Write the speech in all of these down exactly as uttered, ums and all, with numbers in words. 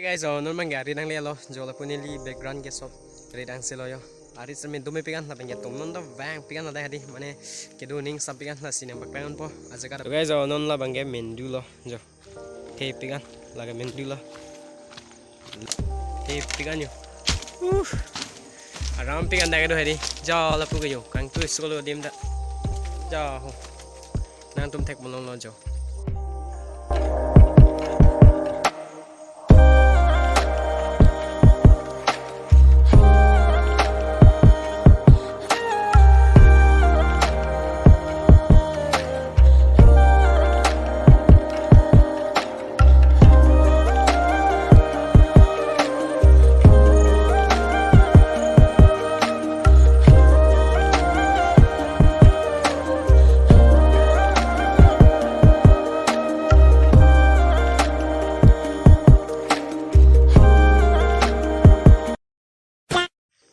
Guys, oh, non abangke arit nanglelo, jo lapu neli background ke sob arit angselo jo. Arit seme dome pikan, lapen ke tom non ta vang pikan ladak hedi, mane kedo ning sam pikan, lasi nangpaklang ponpo, ajaga. So guys, oh, non labangke mendu lo, jo. He pikan, lake mendu lo. He pikan jo. Uh. Aram pikan dak kedo hedi, jo lapu ke jo, kangtui school adim ta. Jo, ho. Nangtum thek molong lo jo.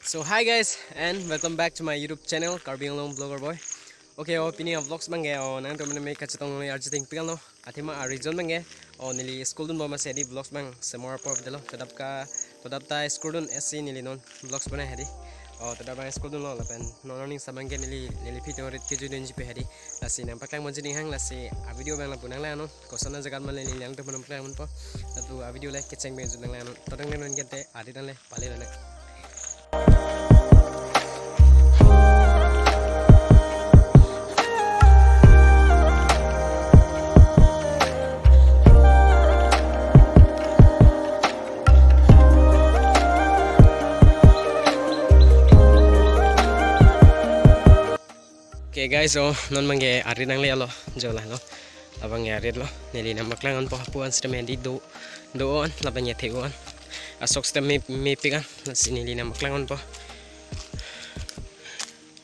So hi guys, and welcome back to my YouTube channel, Karbi Anglong Vlogger Boy. Okay, oh, pini a-vlogs abangke, oh, nangtum mane me kachetong lo arjuting pikan lo. Athema a-reason abangke, oh, neli school dunbom amatsi hedi vlogs abang semor apor delo. Todap ka, todap ta school dun esi neli non vlogs bonai hedi. Oh, todap abang school dunlo lapen non ning sam abangke neli, neli phi tong rit kejui dunji pe hedi. Lasi nangpaklang ponji ning hang, lasi a-video abang lapu nanglang non. Koson ajaga ma neli nangtum aphan nangpaklang ponpo. Lapu a-video le kecheng pen jut nanglang non. Todang nang non kente arit nangle pale lana. Okay guys, oh, non abangke arit nanglelo, jo lalo. Labangke arit lo, neli nangpaklang ponpo, hapu an sitame hedi do, do-an, lapen ke the-o an. Asok sitame me, me pikan, lasi neli nangpaklang ponpo.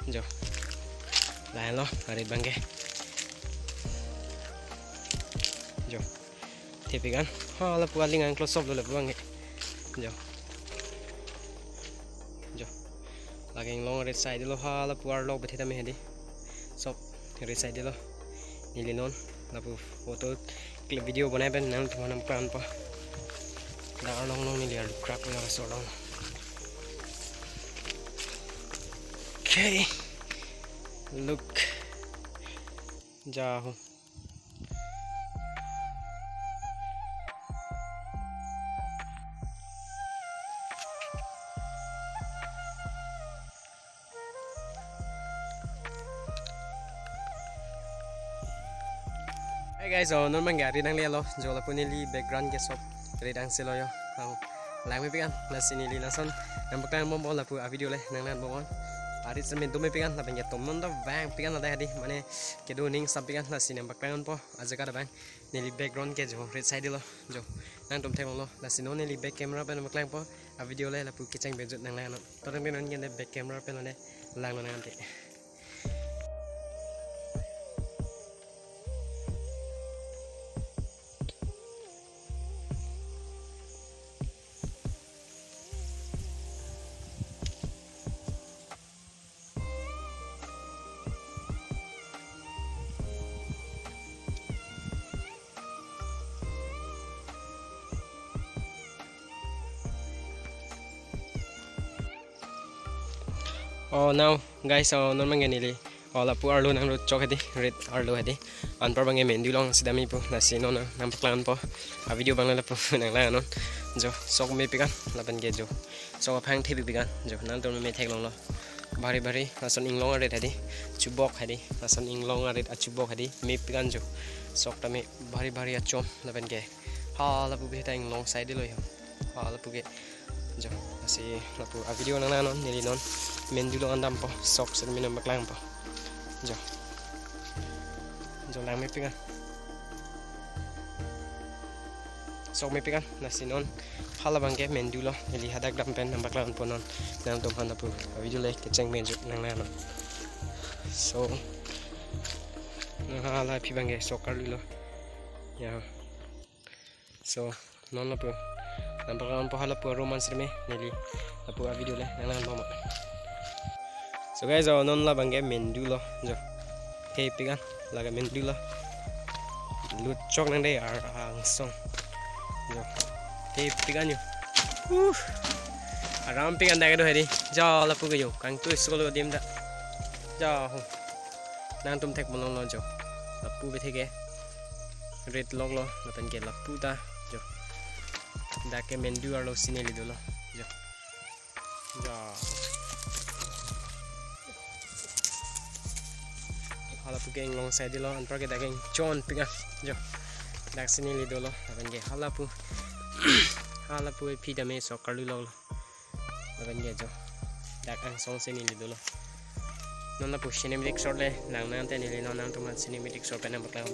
Jo. Lalo, arit abangke. Jo. The pikan. Ha, lapu aling angklo sob lo lapu abangke. Jo. Jo. Lake inglong rit side lo, ha lapu arlo bethe tame hedi. Sob rit side lo. Neli non lapu photo clip video bonai pen nangtum aphan nangpaklang ponpo. Dak arlong along neli arlu krak lo, so along. Okay. Look. Ja ho. Hey guys, oh, non abangke arit nanglelo, jo lapu neli background ke sob rit angselo jo. Ang langme pikan, lasi neli lason nangpaklang ponpo, lapu a-video le nanglang ponpo. Arit seme dome pikan, lapen ke tom non ta vang pikan ladak hedi, mane kedo ning sam pikan, lasi nangpaklang ponpo, ajaga abang. Neli background ke jo, rit side lo, jo. Nangtum theklonglo, lasi non neli back camera pen nangpaklangpo, a-video le lapu kecheng pen jut nanglang non. Todang pen non kente back camera pen lone lang lo nangte. Oh, now, guys, oh, non abangke neli. Oh, lapu arlo nang lut chok hedi, rit arlo hedi. Anpar abangke mendu along sitame pu, lasi non nangpaklangpo. A-video abang lapu nanglang non. Jo, sok me pikan, lapen ke jo. Sok aphang the pikan, jo, nangtum me theklonglo. Bhari bhari, lason inglong arit hedi. Chubok hedi, lason inglong arit achubok hedi. Me pikan jo. Sok tame bhari bhari achom, lapen ke. Ha, lapu bihta inglong side lo jo. Ha, lapu ke. Jo, lasi lapu a-video nanglang non, neli non mendu along an dampo, sok sitame nangpaklangpo. Jo. Jo, lang me pikan. Sok me pikan, lasi non. Hala abangke mendu lo, neli hadak dam pen nangpaklangpo non. Nangtum aphan lapu a-video le kecheng pen jut nanglang non. So, hala aphi abangke sok arlo lo. Ya. So, non lapu. Nangpaklangpo, hala lapu a-room an sitame, neli lapu a-video le nanglang bom ma. So guys, oh, non labangke mendu lo, jo. He pikan, lake mendu lo. Lut chok nangde ar angsong. Jo. Thepik an jo. Uh. Aram pik an dak do hedi. Jo lapu ke jo. Kangtui school adim ta. Jo ho. Nangtum thekpon longlo jo. Lapu bethe ke rit loklo lapen ke lapu ta jo. Dak ke mendu arlo si neli dolo. Jo. Jo. Halapu ke inglong side lo, anpar ke dak ke ingchon pik an. Jo. Dak si neli dolo, lapen ke halapu. Halapu aphi tame sok karlu loklo. Lapen ke jo. Dak angsong si neli dolo. Non lapu cinematic shot le lang nang te neli non nangtum aphan cinematic shot pen nangpaklang.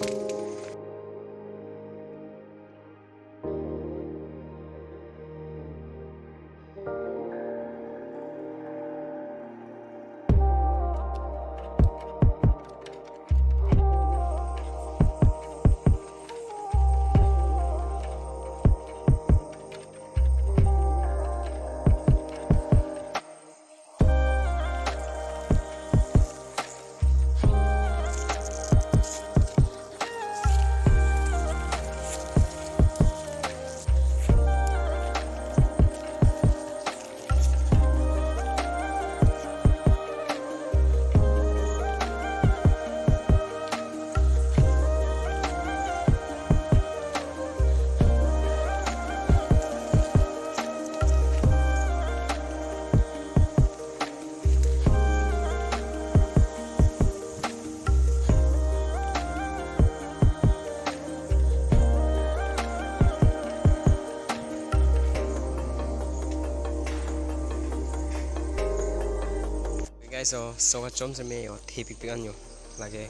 Guys, so sok kachom seme jo thepik pik an jo. Lake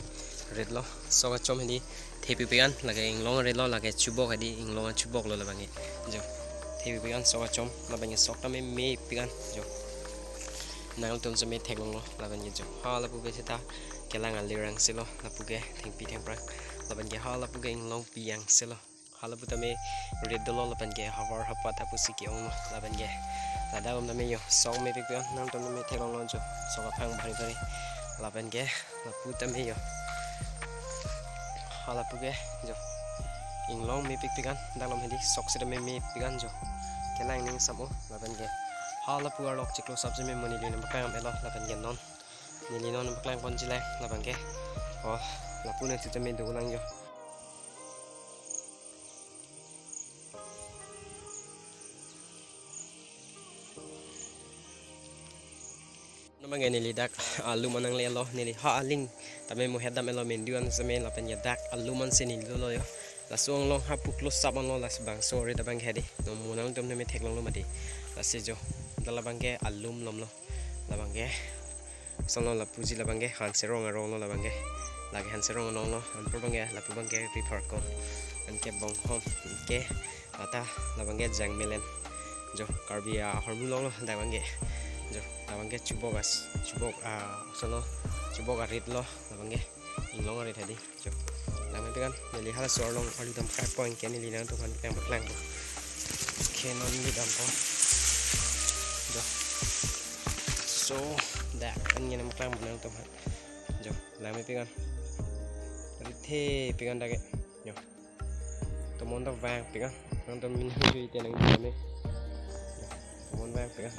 rit lo. Sok kachom hedi thepik pik an, lake inglong rit lo, lake chubok hedi inglong chubok lo labang ke. Jo. Thepik pik an sok kachom, labang ke sok tame mepik an jo. Nangtum seme theklonglo lapen ke jo. Halapu bethe ta kelang alir angse lo, lapu ke thengpi thengphrang. Lapen ke halapu ke inglongpi angse lo. Halapu tame rit dolo lapen ke havar hapat apu si ke-ong lo lapen ke. Ladak atum tame jo sok mepik pik an nangtum tame theklonglo jo. Sok aphang bhari bhari. Lapen ke lapu tame jo. Halapu ke jo. Inglong mepik pik an dak alom hedi sok seta mepik an jo. Kelang ning sam o lapen ke. Halapu arlok chiklo sap seme mo neli nangpaklang elo lapen ke non. Neli non nangpaklangponji lang lapen ke. Oh, lapu nangsi tame dolang jo. Labang ke neli dak alum an nanglelo neli ha aling tame mo hedam elo mendu an seme lapen ke dak alum an si neli dolo jo. Laso along ha puklo sap an lo laso bangso rit abang ke hedi. Non mo nangtum tame theklonglo mati. Lasi jo. Dak labang ke alum lom lo. Labang ke. Solo lapuji labang ke Hanserong arong lo labang ke. Lake Hanserong arong lo. Anpar abang ke lapu abang ke River Kong. Anke Bonghom. Anke lata labang ke Jangmelen. Jo Karbi ahormu along lo dak abang ke. Jo labang ke chubok as chubok ah solo chubok arit lo labang ke. Inglong arit hedi. Jo. Lang mepik an, neli halaso arlong arlu dam kar point ke neli nangtum aphan nangpaklang po. Ke non neli dampo. Jo. So, dak an neli nangpaklang po nangtum aphan. Jo, lang mepik an. Rithe pik an dak ke. Jo. Tomon ta vangpik an. Nangtum min hu te nang dame. Tomon vangpik an.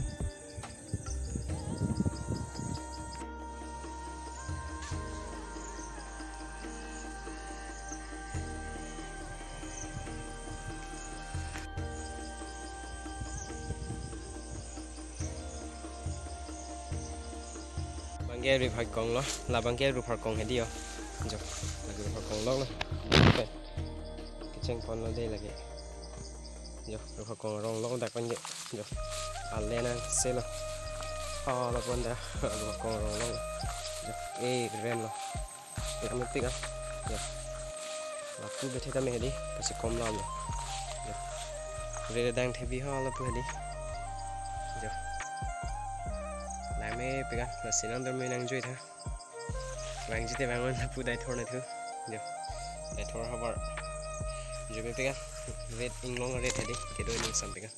Abang ke River Kong lo, labang ke River Kong hedi jo. Jo, lake River Kong lo lo. Kechengpon lo de lake. Jo, River Kong arong lo dak abang ke. Jo, ale nang selo. Oh, lo pon da. River Kong arong lo. Jo, eh, keren lo. Lang mepik an. Jo. Lapu bethe tame hedi, pasi kom lam lo. Jo. Rit dang thebi ho lapu hedi. Jo. Lang mepik an, lasi nangtum tame nangjui tha. Vangji te vang on lapu dai thor na thu. Jo. Dai thor havar. Jui mepik an. Rit inglong rit hedi. Kedo ning sampik an.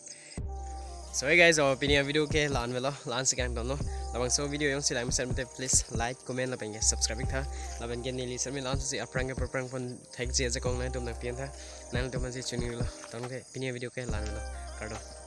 So hey guys, oh, pini avideo ke la-an velo, la-an si kangton lo. Labangso video jongsi lang mesen mate please like, comment lapen ke subscribe tha. Lapen ke neli sami la-an si aphrang ke aphrang pon thekji ajakong nangtum nangpi-an tha. Nangtum aphan si chunilo. Tangte pini avideo ke la-an velo. Ardo.